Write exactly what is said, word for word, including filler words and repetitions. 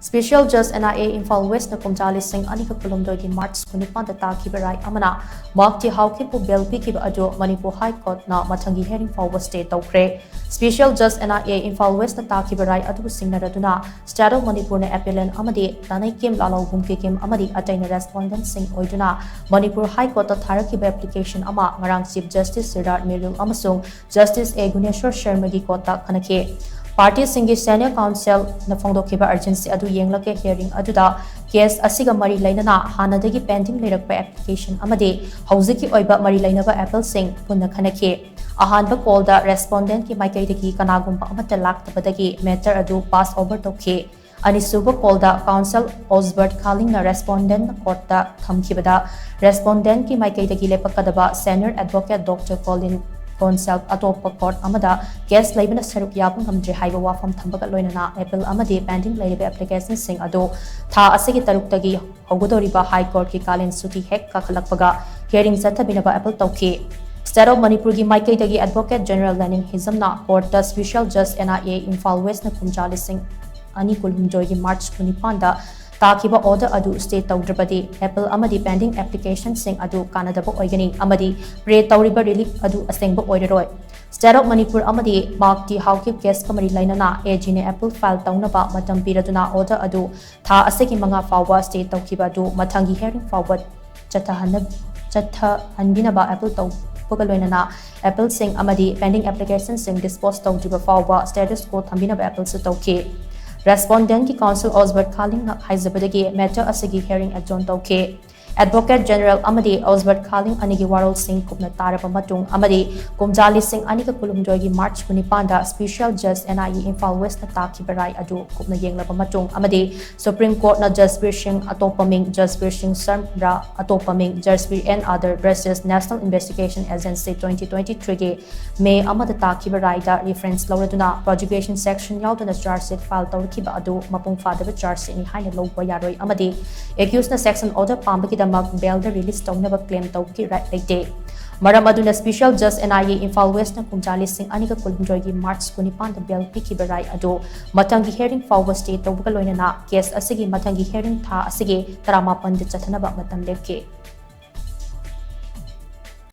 Special Judge N I A Imphal West ꯅ ꯀꯨꯝꯖꯥ ꯂꯤꯁꯤꯡ ꯑꯅꯤꯒ ꯀꯨꯟꯍꯨꯝꯗꯣꯏꯒꯤ March ꯀꯨꯟꯅꯤꯄꯥꯟꯗ ꯇꯥꯈꯤꯕ ꯔꯥꯏ ꯑꯃꯅ ꯃꯥꯛ ꯇꯤ ꯍꯥꯎꯀꯤꯞꯄꯨ bail ꯄꯤꯈꯤꯕ ꯑꯗꯨ ꯃꯅꯤꯄꯨꯔ High Court ꯅ ꯃꯊꯪꯒꯤ hearing ꯐꯥꯎꯕ stay ꯇꯧꯈ꯭ꯔꯦ꯫ Special Judge N I A Imphal West ꯅ ꯇꯥꯈꯤꯕ ꯔꯥꯏ ꯑꯗꯨꯕꯨ ꯁꯤꯡꯅꯔꯗꯨꯅ State of Manipur ꯅ appellant ꯑꯃꯗꯤ ꯇꯥꯅꯩꯀꯦꯝ ꯂꯥꯂꯣꯡꯕꯝ ꯀꯦꯀꯦꯝ ꯑꯃꯗꯤ ꯑꯇꯩꯅ respondent ꯁꯤꯡ ꯑꯣꯏꯗꯨꯅ ꯃꯅꯤꯄꯨꯔ High Court ꯇ ꯊꯥꯔꯛꯈꯤꯕ application ꯑꯃ ꯉꯔꯥꯡ Chief Justice ꯁꯤꯗꯥꯔꯊ ꯃꯤꯔꯨꯜ ꯑꯃꯁꯨꯡ Justice A ꯒꯨꯅꯦꯁ꯭ꯋꯔ ꯁꯔꯃꯒꯤ court ꯇ ꯈꯟꯅꯈꯤ꯫ Party ꯁꯤꯡꯒꯤ senior counsel ꯅ ꯐꯣꯡꯗꯣꯛꯈꯤꯕ urgency ꯑꯗꯨ ꯌꯦꯡꯂꯒ hearing ꯑꯗꯨꯗ case ꯑꯁꯤꯒ ꯃꯔꯤ ꯂꯩꯅꯅ ꯍꯥꯟꯅꯗꯒꯤ pending ꯂꯩꯔꯛꯄ application ꯑꯃꯗꯤ ꯍꯧꯖꯤꯛꯀꯤ ꯑꯣꯏꯕ ꯃꯔꯤ ꯂꯩꯅꯕ appeal ꯁꯤꯡ ꯄꯨꯟꯅ ꯈꯟꯅꯈꯤ꯫ ꯑꯍꯥꯟꯕ call ꯗ respondent ꯀꯤ ꯃꯥꯏꯀꯩꯗꯒꯤ ꯀꯅꯥꯒꯨꯝꯕ ꯑꯃꯠꯇ ꯂꯥꯛꯇꯕꯗꯒꯤ matter ꯑꯗꯨ pass over ꯇꯧꯈꯤ꯫ ꯑꯅꯤꯁꯨꯕ call ꯗ counsel Osbert Khaling ꯅ respondent ꯅ court ꯇ ꯊꯝꯈꯤꯕꯗ, respondent ꯀꯤ ꯃꯥꯏꯀꯩꯗꯒꯤ ꯂꯦꯞꯄꯛꯀꯗꯕ senior advocate Doctor Colin Gonsalves ꯑꯇꯣꯞꯄ court ꯑꯃꯗ case ꯂꯩꯕꯅ ꯁꯔꯨꯛ ꯌꯥꯕ ꯉꯝꯗ꯭ꯔꯦ ꯍꯥꯏꯕ ꯋꯥꯐꯝ ꯊꯝꯕꯒ ꯂꯣꯏꯅꯅ appeal ꯑꯃꯗꯤ pending ꯂꯩꯔꯤꯕ application ꯁꯤꯡ ꯑꯗꯨ ꯊꯥ ꯑꯁꯤꯒꯤ ꯇꯔꯨꯛꯇꯒꯤ ꯍꯧꯒꯗꯧꯔꯤꯕ High Court ꯀꯤ ꯀꯥꯂꯦꯟ ꯁꯨꯇꯤ ꯍꯦꯛ ꯀꯥꯈꯠꯂꯛꯄꯒ hearing ꯆꯠꯊꯕꯤꯅꯕ appeal ꯇꯧꯈꯤ꯫ State of Manipur ꯒꯤ ꯃꯥꯏꯀꯩꯗꯒꯤ Advocate General ꯂꯦꯅꯤꯡ ꯍꯤꯖꯝꯅ court ꯇ Special Judge N I A Imphal West ꯅ ꯀꯨꯝꯖꯥ ꯂꯤꯁꯤꯡ ꯑꯅꯤ ꯀꯨꯟꯍꯨꯝꯗꯣꯏꯒꯤ March ꯀꯨꯟꯅꯤꯄꯥꯟꯗ ꯇꯥꯈꯤꯕ order ꯑꯗꯨ stay ꯇꯧꯗ꯭ꯔꯕꯗꯤ appeal ꯑꯃꯗꯤ pending application ꯁꯤꯡ ꯑꯗꯨ ꯀꯥꯟꯅꯗꯕ ꯑꯣꯏꯒꯅꯤ ꯑꯃꯗꯤ pray ꯇꯧꯔꯤꯕ relief ꯑꯗꯨ ꯑꯁꯦꯡꯕ ꯑꯣꯏꯔꯔꯣꯏ꯫ State of Manipur ꯑꯃꯗꯤ ꯃꯥꯛ ꯇꯤ ꯍꯥꯎꯀꯤꯞ case ꯀ ꯃꯔꯤ ꯂꯩꯅꯅ A G ꯅ appeal file ꯇꯧꯅꯕ ꯃꯇꯝ ꯄꯤꯔꯗꯨꯅ order ꯑꯗꯨ ꯊꯥ ꯑꯁꯤꯒꯤ ꯃꯉꯥ ꯐꯥꯎꯕ stay ꯇꯧꯈꯤꯕ ꯑꯗꯨ ꯃꯊꯪꯒꯤ hearing ꯐꯥꯎꯕ ꯆꯠꯊꯍꯟꯅ-, ꯆꯠꯊꯍꯟꯕꯤꯅꯕ appeal ꯇꯧꯕꯒ ꯂꯣꯏꯅꯅ appeal ꯁꯤꯡ ꯑꯃꯗꯤ pending application ꯁꯤꯡ dispose ꯇꯧꯗ꯭ꯔꯤꯕ ꯐꯥꯎꯕ status quo ꯊꯝꯕꯤꯅꯕ appeal ꯁꯨ ꯇꯧꯈꯤ꯫ Respondent ꯀꯤ counsel Osbert Khaling ꯅ ꯍꯥꯏꯖꯕꯗꯒꯤ matter ꯑꯁꯤꯒꯤ hearing adjourn ꯇꯧꯈꯤ꯫ Advocate General ꯑꯃꯗꯤ Osbert Khaling ꯑꯅꯤꯒꯤ ꯋꯥꯔꯣꯜꯁꯤꯡ ꯀꯨꯞꯅ ꯇꯥꯔꯕ ꯃꯇꯨꯡ ꯑꯃꯗꯤ ꯀꯨꯝꯖꯥ ꯂꯤꯁꯤꯡ ꯑꯅꯤꯒ ꯀꯨꯟꯍꯨꯝꯗꯣꯏꯒꯤ March ꯀꯨꯟꯅꯤꯄꯥꯟꯗ Special Judge N I A Imphal West ꯅ ꯇꯥꯈꯤꯕ ꯔꯥꯏ ꯑꯗꯨ ꯀꯨꯞꯅ ꯌꯦꯡꯂꯕ ꯃꯇꯨꯡ ꯑꯃꯗꯤ Supreme Court ꯅ Jasbir Singh ꯑꯇꯣꯞꯄ ꯃꯤꯡ, Jasbir Singh Sharma ꯑꯇꯣꯞꯄ ꯃꯤꯡ, Jasbir and other versus National Investigation Agency twenty twenty-three ꯒꯤ May ꯑꯃꯗ ꯇꯥꯈꯤꯕ ꯔꯥꯏꯗ reference ꯂꯧꯔꯗꯨꯅ prejudgment section ꯌꯥꯎꯗꯅ charge sheet file ꯇꯧꯔꯛꯈꯤꯕ ꯑꯗꯨ ꯃꯄꯨꯡ ꯐꯥꯗꯕ charge sheet ꯅꯤ ꯍꯥꯏꯅ ꯂꯧꯕ ꯌꯥꯔꯣꯏ ꯑꯃꯗꯤ accused ꯅ sanction order ꯄꯥꯝꯕꯒꯤꯗꯃꯛ bail ꯗ release ꯇꯧꯅꯕ claim ꯇꯧꯕꯒꯤ right ꯂꯩꯇꯦ꯫ ꯃꯔꯝ ꯑꯗꯨꯅ Special Judge N I A Imphal Westꯅ ꯀꯨꯝꯖꯥ ꯂꯤꯁꯤꯡ ꯑꯅꯤꯒ ꯀꯨꯟꯍꯨꯝꯗꯣꯏꯒꯤ March ꯀꯨꯟꯅꯤꯄꯥꯟꯗ bail ꯄꯤꯈꯤꯕ ꯔꯥꯏ ꯑꯗꯨ ꯃꯊꯪꯒꯤ hearing ꯐꯥꯎꯕ stay ꯇꯧꯕꯒ ꯂꯣꯏꯅꯅ case ꯑꯁꯤꯒꯤ ꯃꯊꯪꯒꯤ hearing ꯊꯥ ꯑꯁꯤꯒꯤ ꯇꯔꯥꯃꯥꯄꯟꯗ ꯆꯠꯊꯅꯕ ꯃꯇꯝ ꯂꯦꯞꯈꯤ꯫